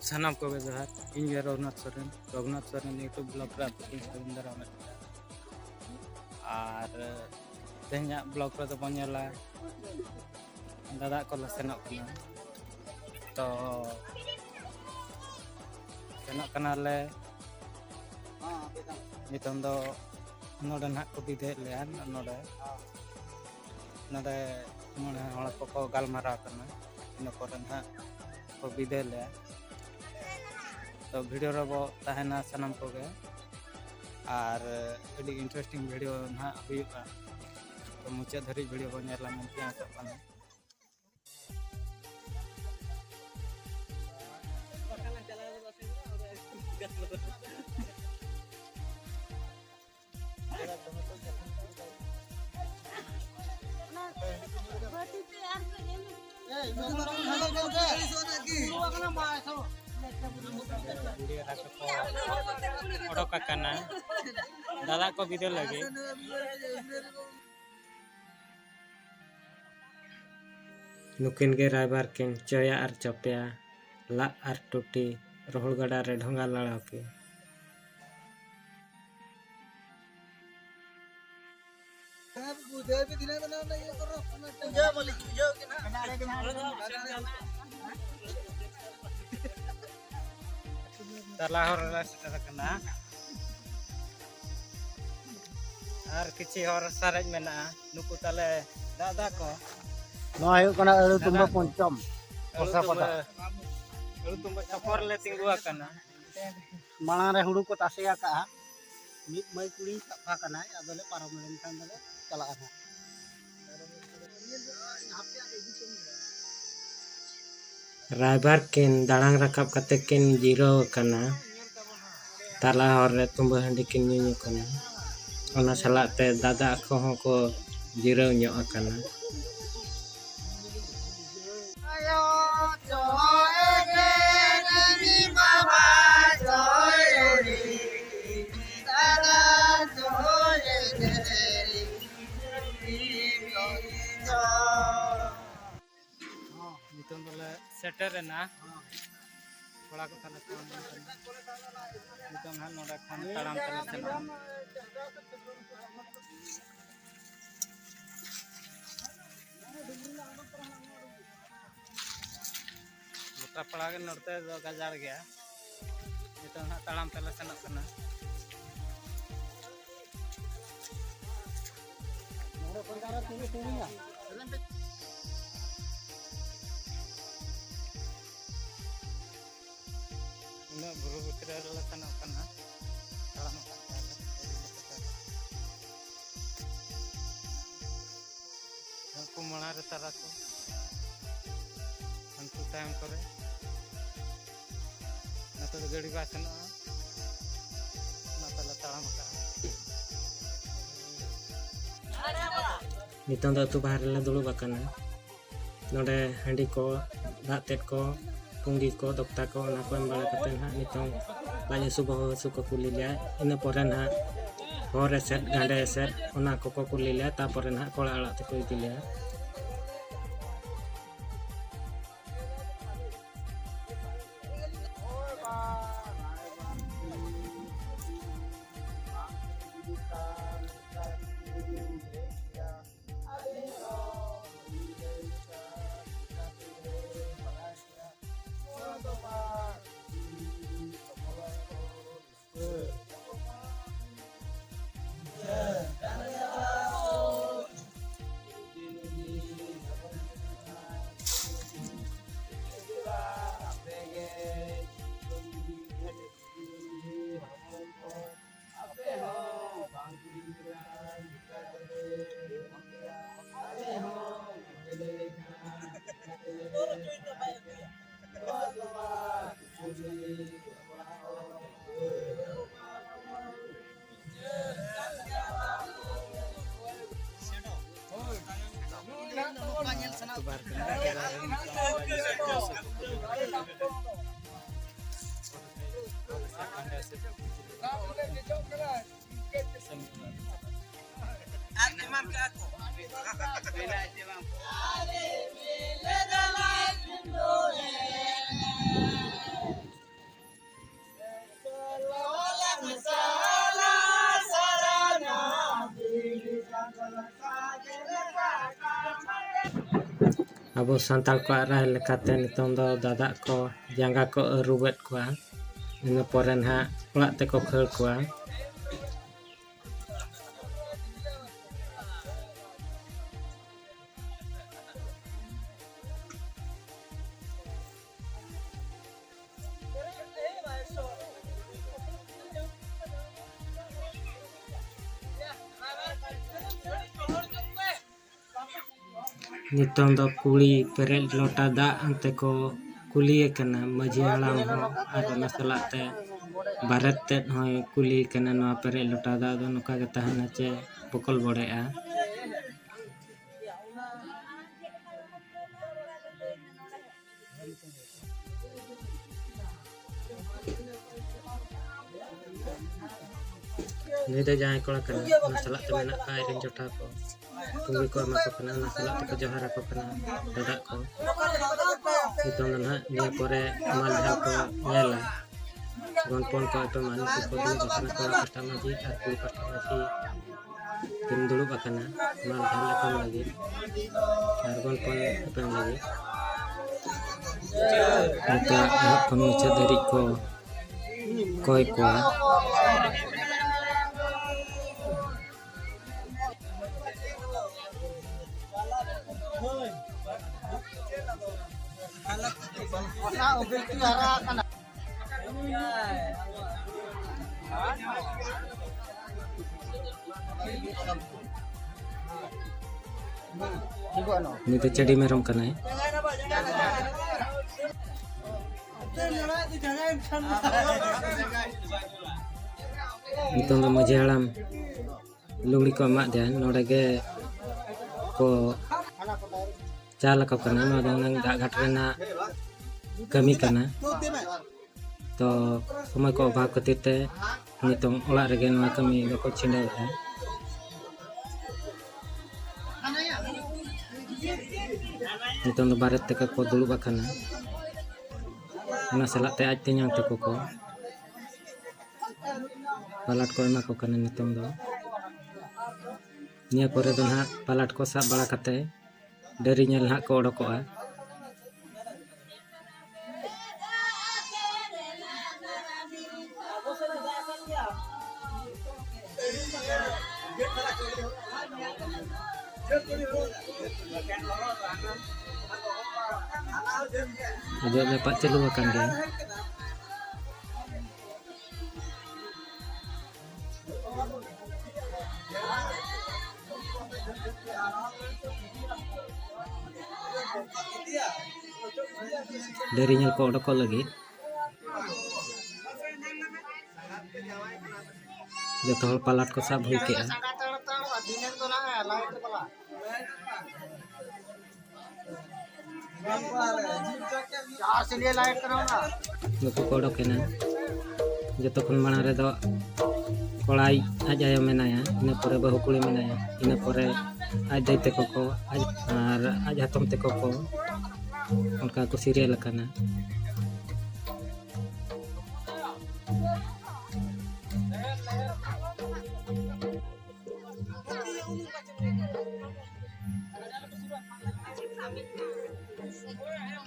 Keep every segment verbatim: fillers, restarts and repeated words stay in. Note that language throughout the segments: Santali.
ᱥᱟᱱᱟᱢ ᱠᱚᱜᱮ ᱡᱚᱦᱟᱨ᱾ ᱤᱧ ᱜᱮ ᱨᱚᱜᱷᱩᱱᱟᱛᱷ ᱥᱚᱨᱮᱱ, ᱨᱚᱜᱷᱩᱱᱟᱛᱷ ᱥᱚᱨᱮᱱ YouTube vlog ᱨᱮ ᱟᱯᱮ ᱠᱚᱧ ᱥᱟᱹᱜᱩᱱ ᱫᱟᱨᱟᱢᱮᱫ ᱯᱮᱭᱟ᱾ ᱟᱨ ᱛᱮᱦᱮᱧᱟᱜ vlog ᱨᱮᱫᱚ ᱵᱚᱱ ᱧᱮᱞᱟ ᱫᱟᱫᱟ ᱠᱚᱞᱮ ᱥᱮᱱᱚᱜ ᱠᱟᱱᱟ᱾ ᱛᱚ ᱥᱮᱱᱚᱜ ᱠᱟᱱᱟᱞᱮ ᱱᱤᱛᱚᱝ ᱫᱚ᱾ ᱱᱚᱰᱮ ᱱᱟᱦᱟᱜ ᱠᱚ ᱵᱤᱫᱟᱹᱭᱮᱫ ᱞᱮᱭᱟ, ᱱᱚᱰᱮ ᱱᱚᱰᱮ ᱢᱚᱬᱮ ᱦᱚᱲ ᱠᱚᱠᱚ ᱜᱟᱞᱢᱟᱨᱟᱣ ᱠᱟᱱᱟ, ᱤᱱᱟᱹ ᱯᱚᱨᱮ ᱱᱟᱦᱟᱜ ᱠᱚ ᱵᱤᱫᱟᱹᱭ ᱞᱮᱭᱟ᱾ ᱛᱚ ᱵᱷᱤᱰᱤᱭᱳ ᱨᱮᱵᱚ ᱛᱟᱦᱮᱱᱟ ᱥᱟᱱᱟᱢ ᱠᱚᱜᱮ, ᱟᱨ ᱟᱹᱰᱤ interesting ᱵᱷᱤᱰᱤᱭᱳ ᱱᱟᱦᱟᱜ ᱦᱩᱭᱩᱜᱼᱟ᱾ ᱛᱚ ᱢᱩᱪᱟᱹᱫ ᱫᱷᱟᱹᱨᱤᱡ ᱵᱷᱤᱰᱤᱭᱳ ᱵᱚ ᱧᱮᱞᱟ ᱢᱮᱱᱛᱮ ᱟᱥᱚᱜ ᱠᱟᱱᱟ᱾ ᱵᱩᱰᱷᱤ ᱮᱨᱟ ᱠᱚᱠᱚ ᱚᱰᱚᱠ ᱟᱠᱟᱱᱟ ᱫᱟᱫᱟ ᱠᱚ ᱵᱤᱫᱟᱹᱭ ᱞᱟᱹᱜᱤᱫ᱾ ᱱᱩᱠᱤᱱ ᱜᱮ ᱨᱟᱭᱵᱟᱨ ᱠᱤᱱ ᱪᱚᱭᱟ ᱟᱨ ᱪᱚᱯᱮᱭᱟ, ᱞᱟᱜ ᱟᱨ ᱴᱩᱴᱤ, ᱨᱚᱦᱚᱲ ᱜᱟᱰᱟ ᱨᱮ ᱰᱷᱚᱸᱜᱟ ᱞᱟᱲᱟᱣ ᱠᱤᱱ᱾ ᱛᱟᱞᱟ ᱦᱚᱨ ᱨᱮᱞᱮ ᱥᱮᱴᱮᱨ ᱟᱠᱟᱱᱟ᱾ ᱟᱨ ᱠᱤᱪᱷᱤ ᱦᱚᱨ ᱥᱟᱨᱮᱡ ᱢᱮᱱᱟᱜᱼᱟ᱾ ᱱᱩᱠᱩ ᱛᱟᱞᱮ ᱫᱟᱫᱟ ᱠᱚ᱾ ᱱᱚᱣᱟ ᱦᱩᱭᱩᱜ ᱠᱟᱱᱟ ᱟᱹᱲᱩ ᱫᱟᱫᱟ ᱛᱩᱢᱵᱟᱹ ᱠᱚ᱾ ᱯᱚᱧᱪᱚᱢ, ᱟᱹᱲᱩ ᱠᱚᱥᱟ ᱛᱩᱢᱵᱟᱹ, ᱯᱟᱛᱟ᱾ ᱟᱹᱲᱩ ᱛᱩᱢᱵᱟᱹ ᱪᱚᱯᱚᱨ ᱞᱮ ᱛᱤᱸᱜᱩ ᱟᱠᱟᱱᱟ᱾ ᱢᱟᱲᱟᱝ ᱨᱮ ᱦᱩᱲᱩ ᱠᱚ ᱛᱟᱥᱮ ᱟᱠᱟᱜᱼᱟ᱾ ᱢᱤᱫ ᱢᱟᱹᱭ ᱠᱩᱲᱤ ᱥᱟᱯᱷᱟ ᱠᱟᱱᱟᱭ, ᱟᱫᱚᱞᱮ ᱯᱟᱨᱚᱢ ᱞᱮᱱᱠᱷᱟᱱ ᱫᱚᱞᱮ ᱪᱟᱞᱟᱜᱼᱟ ᱱᱟᱦᱟᱜ᱾ ᱨᱟᱭᱵᱟᱨ ᱠᱤᱱ ᱫᱟᱲᱟᱝ ᱨᱟᱠᱟᱵ ᱠᱟᱛᱮ ᱠᱤᱱ ᱡᱤᱨᱟᱹᱣ ᱟᱠᱟᱱᱟ᱾ ᱛᱟᱞᱟ ᱦᱚᱨ ᱨᱮ ᱛᱩᱢᱵᱟᱹ ᱦᱟᱺᱰᱤ ᱠᱤᱱ ᱧᱩᱧᱩ ᱠᱟᱱᱟ᱾ ᱚᱱᱟ ᱥᱟᱞᱟᱜ ᱛᱮ ᱫᱟᱫᱟ ᱠᱚᱦᱚᱸ ᱠᱚ ᱡᱤᱨᱟᱹᱣ ᱧᱚᱜ ᱟᱠᱟᱱᱟ᱾ ᱱᱤᱛᱚᱝ ᱫᱚᱞᱮ ᱥᱮᱴᱮᱨ ᱮᱱᱟ᱾ ᱠᱚᱲᱟ ᱠᱚ ᱛᱟᱞᱮ ᱠᱚ ᱱᱤᱛᱚᱝ ᱦᱟᱸᱜ ᱱᱚᱰᱮ ᱠᱷᱚᱱ ᱛᱟᱲᱟᱢ ᱛᱮᱞᱮ ᱥᱮᱱᱚᱜᱼᱟ᱾ ᱜᱚᱴᱟ ᱯᱟᱲᱟ ᱜᱮ ᱱᱚᱛᱮ ᱫᱚ ᱜᱟᱡᱟᱲ ᱜᱮᱭᱟ᱾ ᱱᱤᱛᱚᱝ ᱦᱟᱸᱜ ᱛᱟᱲᱟᱢ ᱛᱮᱞᱮ ᱥᱮᱱᱚᱜ ᱠᱟᱱᱟ᱾ ᱱᱚᱰᱮ ᱠᱷᱚᱱ ᱫᱚ ᱟᱨᱚ ᱛᱤᱱᱟᱹᱜ ᱥᱟᱺᱜᱤᱧᱟ? ᱩᱱᱟᱹᱜ ᱵᱩᱨᱩ ᱵᱷᱤᱛᱨᱤ ᱨᱮᱞᱮ ᱥᱮᱱᱚᱜ ᱠᱟᱱᱟ, ᱛᱟᱲᱟᱢ ᱟᱠᱟᱫ ᱛᱮᱞᱮ᱾ ᱩᱱᱠᱩ ᱢᱟᱲᱟᱝ ᱨᱮ ᱛᱟᱨᱟ ᱠᱚ, ᱩᱱᱠᱩ ᱛᱟᱭᱚᱢ ᱠᱚᱨᱮ᱾ ᱱᱚᱛᱮ ᱫᱚ ᱜᱟᱹᱰᱤ ᱵᱟᱭ ᱥᱮᱱᱚᱜᱼᱟ, ᱚᱱᱟᱛᱮ ᱞᱮ ᱛᱟᱲᱟᱢ ᱟᱠᱟᱫᱼᱟ᱾ ᱱᱤᱛᱚᱝ ᱫᱚ ᱟᱹᱛᱩ ᱵᱟᱦᱟ ᱨᱮᱞᱮ ᱫᱩᱲᱩᱵ ᱟᱠᱟᱱᱟ᱾ ᱱᱚᱰᱮ ᱦᱟᱺᱰᱤ ᱠᱚ, ᱫᱟᱜ ᱛᱮᱫ ᱠᱚ, ᱯᱩᱸᱜᱤ ᱠᱚ, ᱫᱚᱠᱛᱟ ᱠᱚ, ᱚᱱᱟ ᱠᱚ ᱮᱢ ᱵᱟᱲᱟ ᱠᱟᱛᱮ ᱱᱟᱦᱟᱜ ᱱᱤᱛᱚᱝ ᱞᱟᱡ ᱦᱟᱹᱥᱩ, ᱵᱚᱦᱚᱜ ᱦᱟᱹᱥᱩ ᱠᱚ ᱠᱩᱞᱤ ᱞᱮᱭᱟ᱾ ᱤᱱᱟᱹ ᱯᱚᱨᱮ ᱱᱟᱦᱟᱜ ᱦᱚᱨ ᱮᱥᱮᱫ, ᱜᱟᱸᱰᱮ ᱮᱥᱮᱫ, ᱚᱱᱟ ᱠᱚᱠᱚ ᱠᱩᱞᱤ ᱞᱮᱭᱟ᱾ ᱛᱟᱯᱚᱨᱮ ᱱᱟᱦᱟᱜ ᱠᱚᱲᱟ ᱚᱲᱟᱜ ᱛᱮᱠᱚ ᱤᱫᱤ ᱞᱮᱭᱟ᱾ ᱟᱨ ᱮᱢᱟᱱ ᱠᱟᱜᱼᱟ ᱠᱚ᱾ ᱟᱨ ᱢᱤᱞᱮ ᱫᱟᱞᱟᱭ ᱠᱩᱢᱵᱟᱹ ᱨᱮ᱾ ᱟᱵᱚ ᱥᱟᱱᱛᱟᱲ ᱠᱚᱣᱟᱜ ᱨᱟᱭ ᱞᱮᱠᱟᱛᱮ ᱱᱤᱛᱚᱝ ᱫᱚ ᱫᱟᱫᱟᱜ ᱠᱚ ᱡᱟᱸᱜᱟ ᱠᱚ ᱟᱹᱨᱩᱵᱮᱫ ᱠᱚᱣᱟ, ᱤᱱᱟᱹ ᱯᱚᱨᱮ ᱱᱟᱦᱟᱜ ᱚᱲᱟᱜ ᱛᱮᱠᱚ ᱠᱷᱟᱹᱲ ᱠᱚᱣᱟ᱾ ᱱᱤᱛᱚᱝ ᱫᱚ ᱠᱩᱲᱤ ᱯᱮᱨᱮᱡ ᱞᱚᱴᱟ ᱫᱟᱜ ᱚᱱᱛᱮ ᱠᱚ ᱠᱩᱞᱤᱭᱮ ᱠᱟᱱᱟ ᱢᱟᱹᱡᱷᱤ ᱦᱟᱲᱟᱢ ᱦᱚᱸ, ᱟᱨ ᱚᱱᱟ ᱥᱟᱞᱟᱜ ᱛᱮ ᱵᱟᱨᱮᱛ ᱛᱮᱫ ᱦᱚᱸᱭ ᱠᱩᱞᱤᱭᱮ ᱠᱟᱱᱟ, ᱱᱚᱣᱟ ᱯᱮᱨᱮᱡ ᱞᱚᱴᱟ ᱫᱟᱜ ᱫᱚ ᱱᱚᱝᱠᱟ ᱜᱮ ᱛᱟᱦᱮᱱᱟ ᱪᱮ ᱵᱚᱠᱚᱞ ᱵᱚᱰᱮᱜᱼᱟ? ᱱᱩᱭ ᱫᱚ ᱡᱟᱶᱟᱭ ᱠᱚᱲᱟ ᱠᱟᱱᱟ, ᱚᱱᱟ ᱥᱟᱞᱟᱜ ᱛᱮ ᱢᱮᱱᱟᱜ ᱠᱚᱣᱟ ᱟᱡ ᱨᱮᱱ ᱡᱚᱴᱟᱣ ᱠᱚ᱾ ᱠᱩᱸᱜᱤ ᱠᱚ ᱮᱢᱟ ᱠᱚ ᱠᱟᱱᱟ, ᱚᱱᱟ ᱥᱟᱞᱟᱜ ᱛᱮᱠᱚ ᱡᱚᱦᱟᱨ ᱟᱠᱚ ᱠᱟᱱᱟ ᱫᱟᱫᱟ ᱠᱚ᱾ ᱱᱤᱛᱚᱝ ᱫᱚ ᱱᱟᱦᱟᱜ ᱱᱤᱭᱟᱹ ᱯᱚᱨᱮ ᱢᱟᱞ ᱰᱷᱟᱞ ᱠᱚ ᱧᱮᱞᱟ᱾ ᱜᱚᱱᱯᱚᱱ ᱠᱚ ᱮᱯᱮᱢᱟ, ᱱᱩᱠᱩ ᱠᱚ ᱫᱩᱲᱩᱵ ᱟᱠᱟᱱᱟ ᱠᱚᱲᱟ ᱯᱟᱦᱴᱟ ᱢᱟᱹᱡᱷᱤ ᱟᱨ ᱠᱩᱲᱤ ᱯᱟᱦᱴᱟ ᱢᱟᱹᱡᱷᱤ ᱠᱤᱱ ᱫᱩᱲᱩᱵ ᱟᱠᱟᱱᱟ ᱢᱟᱞ ᱰᱷᱟᱞ ᱮᱯᱮᱢ ᱞᱟᱹᱜᱤᱫ ᱟᱨ ᱜᱚᱱᱯᱚᱱ ᱮᱯᱮᱢ ᱞᱟᱹᱜᱤᱫ᱾ ᱱᱚᱝᱠᱟ ᱮᱦᱚᱵ ᱠᱷᱚᱱ ᱢᱩᱪᱟᱹᱫ ᱫᱷᱟᱹᱨᱤᱡ ᱠᱚ ᱠᱚᱭ ᱠᱚᱣᱟ᱾ ᱩᱱᱤ ᱫᱚ ᱪᱟᱹᱰᱤ ᱢᱮᱨᱚᱢ ᱠᱟᱱᱟᱭ᱾ ᱱᱤᱛᱚᱝ ᱫᱚ ᱢᱟᱹᱡᱷᱤ ᱦᱟᱲᱟᱢ ᱞᱩᱜᱽᱲᱤ ᱠᱚ ᱮᱢᱟᱫ ᱫᱮᱭᱟ, ᱱᱚᱰᱮ ᱜᱮ ᱠᱚ ᱪᱟᱞ ᱟᱠᱚ ᱠᱟᱱᱟ᱾ ᱱᱚᱣᱟ ᱫᱚ ᱦᱩᱱᱟᱹᱝ ᱫᱟᱜ ᱜᱷᱟᱴ ᱨᱮᱱᱟᱜ ᱠᱟᱹᱢᱤ ᱠᱟᱱᱟ᱾ ᱛᱚ ᱥᱚᱢᱚᱭ ᱠᱚ ᱚᱵᱷᱟᱵᱽ ᱠᱷᱟᱹᱛᱤᱨ ᱛᱮ ᱱᱤᱛᱚᱝ ᱚᱲᱟᱜ ᱨᱮᱜᱮ ᱱᱚᱣᱟ ᱠᱟᱹᱢᱤ ᱫᱚᱠᱚ ᱪᱷᱤᱰᱟᱹᱣᱮᱫᱼᱟ᱾ ᱱᱤᱛᱚᱝ ᱫᱚ ᱵᱟᱨᱮᱛ ᱛᱮᱠᱚ ᱠᱚ ᱫᱩᱲᱩᱵ ᱟᱠᱟᱱᱟ, ᱚᱱᱟ ᱥᱟᱞᱟᱜ ᱛᱮ ᱟᱡ ᱛᱮᱧᱟᱝ ᱛᱟᱠᱚ ᱠᱚ ᱯᱟᱞᱟᱴ ᱠᱚ ᱮᱢᱟ ᱠᱚ ᱠᱟᱱᱟ᱾ ᱱᱤᱛᱚᱝ ᱫᱚ ᱱᱤᱭᱟᱹ ᱯᱚᱨᱮ ᱫᱚ ᱱᱟᱦᱟᱜ ᱯᱟᱞᱟᱴ ᱠᱚ ᱥᱟᱵ ᱵᱟᱲᱟ ᱠᱟᱛᱮ ᱰᱟᱹᱨᱤ ᱧᱮᱞ ᱱᱟᱦᱟᱜ ᱠᱚ ᱚᱰᱚᱠᱚᱜᱼᱟ᱾ ᱚᱡᱚᱜ ᱡᱟᱯᱟᱜ ᱪᱟᱹᱞᱩ ᱟᱠᱟᱱ ᱜᱮᱭᱟ᱾ ᱰᱟᱹᱨᱤ ᱧᱮᱞ ᱠᱚ ᱚᱰᱚᱠᱚᱜ ᱞᱟᱹᱜᱤᱫ ᱡᱚᱛᱚ ᱦᱚᱲ ᱯᱟᱞᱟᱴ ᱠᱚ ᱥᱟᱵ ᱦᱩᱭ ᱠᱮᱜᱼᱟ᱾ ᱱᱩᱠᱩ ᱠᱚ ᱚᱰᱚᱠ ᱮᱱᱟ᱾ ᱡᱚᱛᱚ ᱠᱷᱚᱱ ᱢᱟᱲᱟᱝ ᱨᱮᱫᱚ ᱠᱚᱲᱟᱭ ᱟᱡ ᱟᱭᱳ ᱢᱮᱱᱟᱭᱟ, ᱤᱱᱟᱹ ᱯᱚᱨᱮ ᱵᱟᱹᱦᱩ ᱠᱩᱲᱤ ᱢᱮᱱᱟᱭᱟ, ᱤᱱᱟᱹ ᱯᱚᱨᱮ ᱟᱡ ᱫᱟᱹᱭ ᱛᱟᱠᱚ ᱠᱚ, ᱟᱡ, ᱟᱨ ᱟᱡ ᱦᱟᱛᱚᱢ ᱛᱟᱠᱚ ᱠᱚ, ᱚᱱᱠᱟ ᱠᱚ ᱥᱤᱨᱤᱭᱟᱞ ᱟᱠᱟᱱᱟ᱾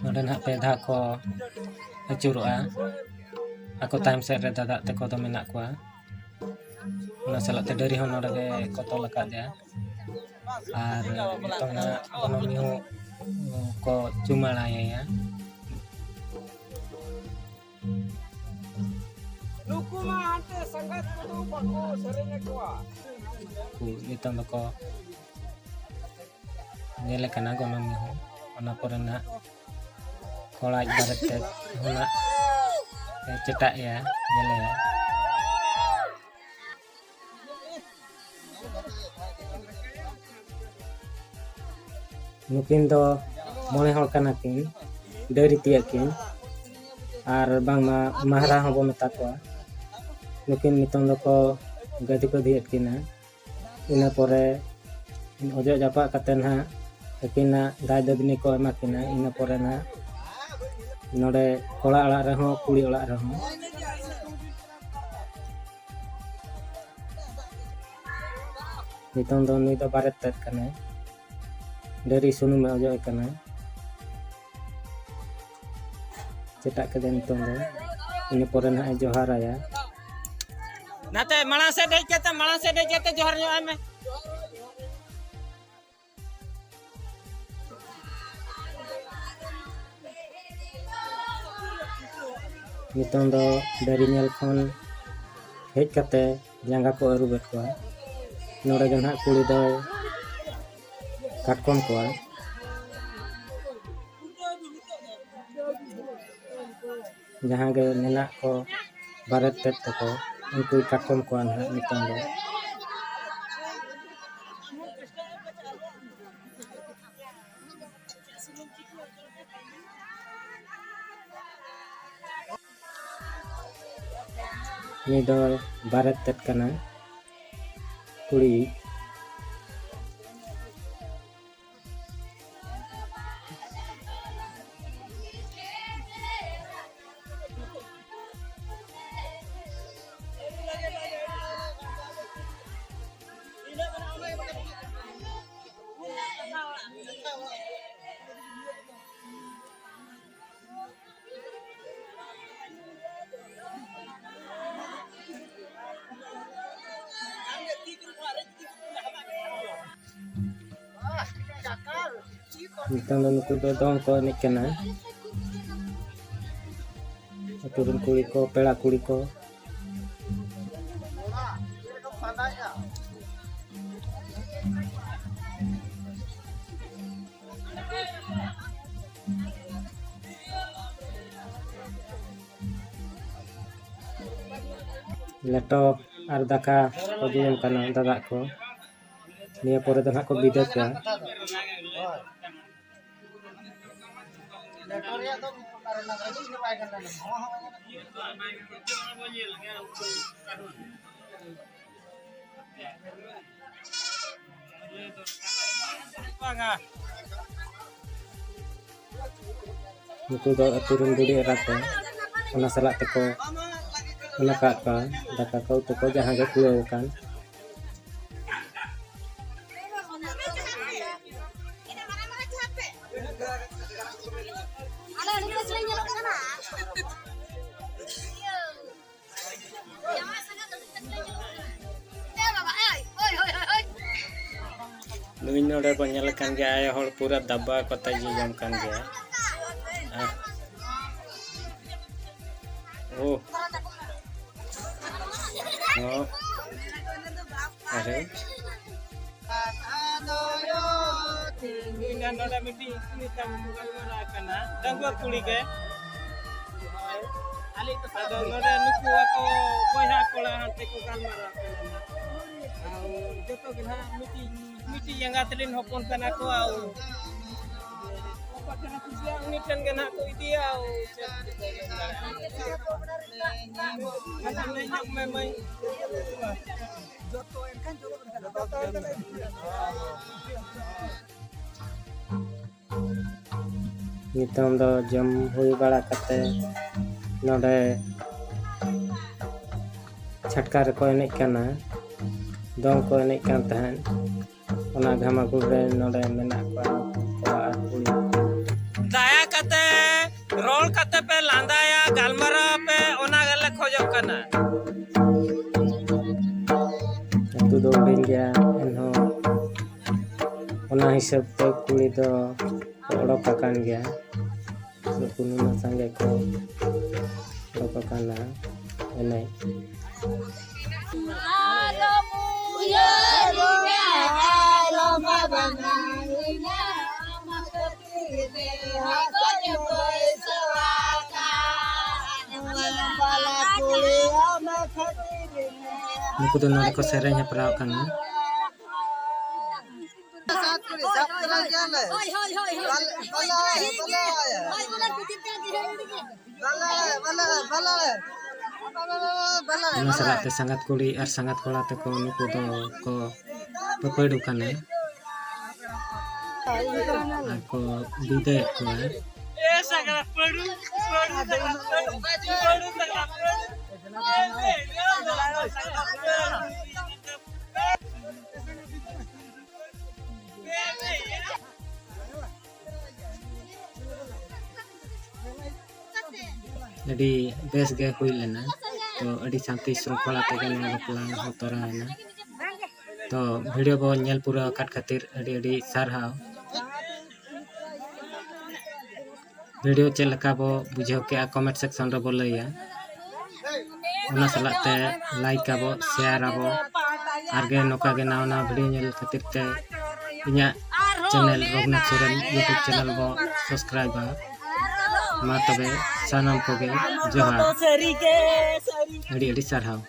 ᱱᱚᱰᱮ ᱱᱟᱦᱟᱜ ᱯᱮ ᱫᱷᱟᱣ ᱠᱚ ᱟᱹᱪᱩᱨᱚᱜᱼᱟ᱾ ᱟᱠᱚ ᱛᱟᱭᱚᱢ ᱥᱮᱫ ᱨᱮ ᱫᱟᱫᱟ ᱛᱟᱠᱚ ᱫᱚ ᱢᱮᱱᱟᱜ ᱠᱚᱣᱟ᱾ ᱚᱱᱟ ᱥᱟᱞᱟᱜ ᱛᱮ ᱰᱟᱹᱨᱤ ᱦᱚᱸ ᱱᱚᱰᱮ ᱜᱮ ᱠᱚ ᱛᱚᱞ ᱟᱠᱟᱫ ᱞᱮᱭᱟ᱾ ᱟᱨ ᱱᱤᱛᱚᱝ ᱱᱟᱦᱟᱜ ᱜᱚᱱᱚᱝ ᱢᱤᱦᱩ ᱠᱚ ᱪᱩᱢᱟᱹᱲᱟᱭᱮᱭᱟ᱾ ᱱᱩᱠᱩ ᱢᱟ ᱦᱟᱱᱛᱮ ᱥᱟᱸᱜᱟᱛ ᱠᱚᱫᱚ ᱵᱟᱠᱚ ᱥᱮᱨᱮᱧ ᱟᱠᱚᱣᱟ᱾ ᱱᱤᱛᱚᱝ ᱫᱚᱠᱚ ᱧᱮᱞᱮ ᱠᱟᱱᱟ ᱜᱚᱱᱚᱝ ᱢᱤᱦᱩ᱾ ᱚᱱᱟ ᱯᱚᱨᱮ ᱱᱟᱦᱟᱜ ᱠᱚᱲᱟ ᱟᱡ ᱵᱟᱨᱮᱛ ᱛᱮᱫ ᱦᱚᱸ ᱱᱟᱦᱟᱜ ᱮ ᱪᱮᱴᱟᱜ ᱮᱭᱟ, ᱧᱮᱞᱮᱭᱟ᱾ ᱱᱩᱠᱤᱱ ᱫᱚ ᱢᱚᱬᱮ ᱦᱚᱲ ᱠᱟᱱᱟ ᱠᱤᱱ, ᱰᱟᱹᱝᱨᱤ ᱛᱤᱭᱟᱹᱜ ᱠᱤᱱ, ᱟᱨ ᱵᱟᱝᱢᱟ ᱢᱟᱦᱨᱟ ᱦᱚᱸᱵᱚ ᱢᱮᱛᱟ ᱠᱚᱣᱟ᱾ ᱱᱩᱠᱤᱱ ᱱᱤᱛᱚᱝ ᱫᱚᱠᱚ ᱜᱟᱹᱫᱷᱤ ᱠᱚ ᱫᱷᱤᱭᱮᱫ ᱠᱤᱱᱟ᱾ ᱤᱱᱟᱹ ᱯᱚᱨᱮ ᱚᱡᱚᱜ ᱡᱟᱯᱟᱜ ᱠᱟᱛᱮ ᱱᱟᱦᱟᱜ ᱟᱹᱠᱤᱱᱟᱜ ᱫᱟᱭ ᱫᱟᱹᱫᱽᱱᱤ ᱠᱚ ᱮᱢᱟ ᱠᱤᱱᱟ᱾ ᱤᱱᱟᱹ ᱯᱚᱨᱮ ᱱᱟᱦᱟᱜ ᱱᱚᱰᱮ ᱠᱚᱲᱟ ᱚᱲᱟᱜ ᱨᱮᱦᱚᱸ ᱠᱩᱲᱤ ᱚᱲᱟᱜ ᱨᱮᱦᱚᱸ᱾ ᱱᱤᱛᱚᱝ ᱫᱚ ᱱᱩᱭ ᱫᱚ ᱵᱟᱨᱮᱛ ᱛᱮᱫ ᱠᱟᱱᱟᱭ᱾ ᱰᱟᱹᱨᱤ ᱥᱩᱱᱩᱢᱮ ᱚᱡᱚᱜ ᱮ ᱠᱟᱱᱟ᱾ ᱪᱮᱴᱟᱜ ᱠᱮᱫᱟ ᱱᱤᱛᱚᱝ ᱫᱚ᱾ ᱤᱱᱟᱹ ᱯᱚᱨᱮ ᱱᱟᱦᱟᱜ ᱮ ᱡᱚᱦᱟᱨᱟᱭᱟ᱾ ᱱᱟᱛᱮ ᱢᱟᱲᱟᱝ ᱥᱮᱫ ᱦᱮᱡ ᱠᱟᱛᱮ, ᱢᱟᱲᱟᱝ ᱥᱮᱫ ᱦᱮᱡ ᱠᱟᱛᱮ ᱡᱚᱦᱟᱨ ᱧᱚᱜ ᱟᱭ ᱢᱮ᱾ ᱱᱤᱛᱚᱝ ᱫᱚ ᱰᱟᱹᱨᱤ ᱧᱮᱞ ᱠᱷᱚᱱ ᱦᱮᱡ ᱠᱟᱛᱮ ᱡᱟᱸᱜᱟ ᱠᱚ ᱟᱹᱨᱩᱵᱮᱫ ᱠᱚᱣᱟ᱾ ᱱᱚᱰᱮ ᱫᱚ ᱱᱟᱦᱟᱜ ᱠᱩᱲᱤ ᱫᱚᱭ ᱠᱟᱴᱠᱚᱢ ᱠᱚᱣᱟ᱾ ᱡᱟᱦᱟᱸ ᱜᱮ ᱢᱮᱱᱟᱜ ᱠᱚ ᱵᱟᱨᱮᱛ ᱛᱮᱫ ᱛᱟᱠᱚ, ᱩᱱᱠᱩᱭ ᱠᱟᱴᱠᱚᱢ ᱠᱚᱣᱟ ᱱᱟᱦᱟᱜ ᱱᱤᱛᱚᱝ ᱫᱚ᱾ ᱩᱱᱤ ᱫᱚ ᱵᱟᱨᱮᱛ ᱛᱮᱫ ᱠᱟᱱᱟᱭ, ᱠᱩᱲᱤ᱾ ᱱᱤᱛᱚᱝ ᱫᱚ ᱱᱩᱠᱩ ᱫᱚ ᱫᱚᱝ ᱠᱚ ᱮᱱᱮᱡ ᱠᱟᱱᱟ᱾ ᱟᱹᱛᱩ ᱨᱮᱱ ᱠᱩᱲᱤ ᱠᱚ, ᱯᱮᱲᱟ ᱠᱩᱲᱤ ᱠᱚ᱾ ᱞᱮᱴᱚ ᱟᱨ ᱫᱟᱠᱟ ᱠᱚ ᱡᱚᱢ ᱠᱟᱱᱟ ᱫᱟᱫᱟ ᱠᱚ᱾ ᱱᱤᱭᱟᱹ ᱯᱚᱨᱮ ᱫᱚ ᱱᱟᱦᱟᱜ ᱠᱚ ᱵᱤᱫᱟᱹᱭ ᱠᱚᱣᱟ᱾ ᱱᱩᱠᱩ ᱫᱚ ᱟᱹᱛᱩ ᱨᱮᱱ ᱵᱩᱰᱷᱤ ᱮᱨᱟ ᱠᱚ, ᱚᱱᱟ ᱥᱟᱞᱟᱜ ᱛᱮᱠᱚ ᱚᱱᱟ ᱠᱟᱜ ᱠᱚᱣᱟ ᱫᱟᱠᱟ ᱠᱚ, ᱩᱛᱩ ᱠᱚ, ᱡᱟᱦᱟᱸ ᱜᱮ ᱠᱩᱲᱟᱹᱣ ᱟᱠᱟᱱ᱾ ᱤᱧ ᱱᱚᱰᱮ ᱵᱚᱱ ᱧᱮᱞ ᱠᱟᱱ ᱜᱮᱭᱟ, ᱟᱭᱳ ᱦᱚᱲ ᱯᱩᱨᱟᱹ ᱫᱟᱵᱟ ᱠᱟᱛᱮ ᱡᱚᱡᱚᱢ ᱠᱟᱱ ᱜᱮᱭᱟ᱾ ᱟᱨ, ᱳ᱾ ᱦᱚᱸ᱾ ᱟᱨᱮ᱾ ᱤᱧ ᱱᱚᱰᱮ ᱢᱤᱫᱴᱤᱡ ᱠᱩᱲᱤ ᱥᱟᱶ ᱜᱟᱞᱢᱟᱨᱟᱣ ᱠᱟᱱᱟ, ᱰᱟᱺᱜᱩᱣᱟᱹ ᱠᱩᱲᱤ ᱜᱮ᱾ ᱟᱫᱚ ᱱᱚᱰᱮ ᱱᱩᱠᱩ ᱟᱠᱚ ᱵᱚᱭᱦᱟ ᱠᱚᱲᱟ ᱦᱟᱱᱛᱮ ᱠᱚ ᱜᱟᱞᱢᱟᱨᱟᱣ ᱠᱟᱱᱟ᱾ ᱟᱨ ᱡᱚᱛᱚ ᱜᱮ ᱱᱟᱦᱟᱜ ᱢᱤᱫᱴᱤᱡ ᱢᱤᱫᱴᱤᱡ ᱮᱸᱜᱟᱛ ᱨᱮᱱ ᱦᱚᱯᱚᱱ ᱠᱟᱱᱟ ᱠᱚ, ᱟᱨ ᱚᱠᱚᱭ ᱴᱷᱮᱱ ᱮ ᱠᱩᱥᱤᱭᱟᱜᱼᱟ, ᱩᱱᱤ ᱴᱷᱮᱱ ᱜᱮ ᱱᱟᱦᱟᱜ ᱠᱚ ᱤᱫᱤᱭᱟ᱾ ᱟᱨ ᱪᱮᱫ ᱠᱚ ᱢᱮᱱ ᱫᱟᱲᱮᱭᱟᱜᱼᱟ? ᱢᱟᱥᱮ ᱞᱟᱹᱭ ᱧᱚᱜ ᱢᱮ, ᱢᱟᱹᱭ᱾ ᱱᱤᱛᱚᱝ ᱫᱚ ᱡᱚᱢ ᱦᱩᱭ ᱵᱟᱲᱟ ᱠᱟᱛᱮ ᱱᱚᱰᱮ ᱪᱷᱟᱴᱠᱟ ᱨᱮᱠᱚ ᱮᱱᱮᱡ ᱠᱟᱱᱟ, ᱫᱚᱝ ᱠᱚ ᱮᱱᱮᱡ ᱠᱟᱱ ᱛᱟᱦᱮᱸᱫ᱾ ᱚᱱᱟ ᱜᱷᱟᱢᱟᱜᱩᱲ ᱨᱮ ᱱᱚᱰᱮ ᱢᱮᱱᱟᱜ ᱠᱚᱣᱟ ᱠᱚᱲᱟ ᱟᱨ ᱠᱩᱲᱤ᱾ ᱫᱟᱭᱟ ᱠᱟᱛᱮ ᱨᱚᱲ ᱠᱟᱛᱮ ᱯᱮ ᱞᱟᱸᱫᱟᱭᱟ, ᱜᱟᱞᱢᱟᱨᱟᱣ ᱯᱮ, ᱚᱱᱟ ᱜᱮᱞᱮ ᱠᱷᱚᱡᱚᱜ ᱠᱟᱱᱟ᱾ ᱟᱹᱛᱩ ᱫᱚ ᱦᱩᱰᱤᱧ ᱜᱮᱭᱟ, ᱮᱱᱦᱚᱸ ᱚᱱᱟ ᱦᱤᱥᱟᱹᱵ ᱛᱮ ᱠᱩᱲᱤ ᱫᱚ ᱠᱚ ᱚᱰᱚᱠ ᱟᱠᱟᱱ ᱜᱮᱭᱟ᱾ ᱱᱩᱠᱩ ᱱᱩᱱᱟᱹᱜ ᱥᱟᱸᱜᱮ ᱠᱚ ᱚᱰᱚᱠ ᱟᱠᱟᱱᱟ ᱮᱱᱮᱡ᱾ ᱱᱩᱠᱩ ᱫᱚ ᱱᱚᱰᱮ ᱠᱚ ᱥᱮᱨᱮᱧ ᱦᱮᱯᱨᱟᱣ ᱠᱟᱱᱟ᱾ ᱦᱳᱭ, ᱦᱳᱭ, ᱦᱳᱭ, ᱦᱳᱭ᱾ ᱵᱟᱞᱮ, ᱵᱟᱞᱮ, ᱵᱟᱞᱮ᱾ ᱵᱟᱞᱮ, ᱵᱟᱞᱮ, ᱵᱟᱞᱮ᱾ ᱚᱱᱟ ᱥᱟᱞᱟᱜ ᱛᱮ ᱥᱟᱸᱜᱟᱛ ᱠᱩᱲᱤ ᱟᱨ ᱥᱟᱸᱜᱟᱛ ᱠᱚᱲᱟ ᱛᱟᱠᱚ ᱱᱩᱠᱩ ᱫᱚ ᱠᱚ ᱯᱟᱹᱯᱟᱹᱲᱩ ᱠᱟᱱᱟ ᱟᱨ ᱠᱚ ᱵᱤᱫᱟᱹᱭᱮᱫ ᱠᱚᱣᱟ᱾ ᱟᱹᱰᱤ ᱵᱮᱥ ᱜᱮ ᱦᱩᱭ ᱞᱮᱱᱟ᱾ ᱛᱚ, ᱟᱹᱰᱤ ᱥᱟᱱᱛᱤ ᱥᱨᱤᱝᱠᱷᱚᱞᱟ ᱛᱮᱜᱮ ᱱᱚᱣᱟ ᱵᱟᱯᱞᱟ ᱦᱚᱸ ᱛᱚᱨᱟᱣ ᱮᱱᱟ᱾ ᱛᱚ ᱵᱷᱤᱰᱤᱭᱳ ᱵᱚ ᱧᱮᱞ ᱯᱩᱨᱟᱹᱣ ᱟᱠᱟᱫ ᱠᱷᱟᱹᱛᱤᱨ ᱟᱹᱰᱤ ᱟᱹᱰᱤ ᱥᱟᱨᱦᱟᱣ᱾ ᱵᱷᱤᱰᱤᱭᱳ ᱪᱮᱫ ᱞᱮᱠᱟ ᱵᱚ ᱵᱩᱡᱷᱟᱹᱣ ᱠᱮᱜᱼᱟ, ᱠᱚᱢᱮᱱᱴ ᱥᱮᱠᱥᱚᱱ ᱨᱮᱵᱚ ᱞᱟᱹᱭᱟ᱾ ᱚᱱᱟ ᱥᱟᱞᱟᱜ ᱛᱮ ᱞᱟᱭᱤᱠ ᱟᱵᱚ, ᱥᱮᱭᱟᱨ ᱟᱵᱚ, ᱟᱨ ᱜᱮ ᱱᱚᱝᱠᱟ ᱜᱮ ᱱᱟᱣᱟ ᱱᱟᱣᱟ ᱵᱷᱤᱰᱤᱭᱳ ᱧᱮᱞ ᱠᱷᱟᱹᱛᱤᱨ ᱛᱮ ᱤᱧᱟᱹᱜ channel Raghunath Soren YouTube channel ᱵᱚ ᱥᱟᱵᱥᱠᱨᱟᱭᱤᱵᱟ᱾ ᱢᱟ ᱛᱚᱵᱮ ᱥᱟᱱᱟᱢ ᱠᱚᱜᱮ ᱡᱚᱦᱟᱨ, ᱟᱹᱰᱤ ᱟᱹᱰᱤ ᱥᱟᱨᱦᱟᱣ᱾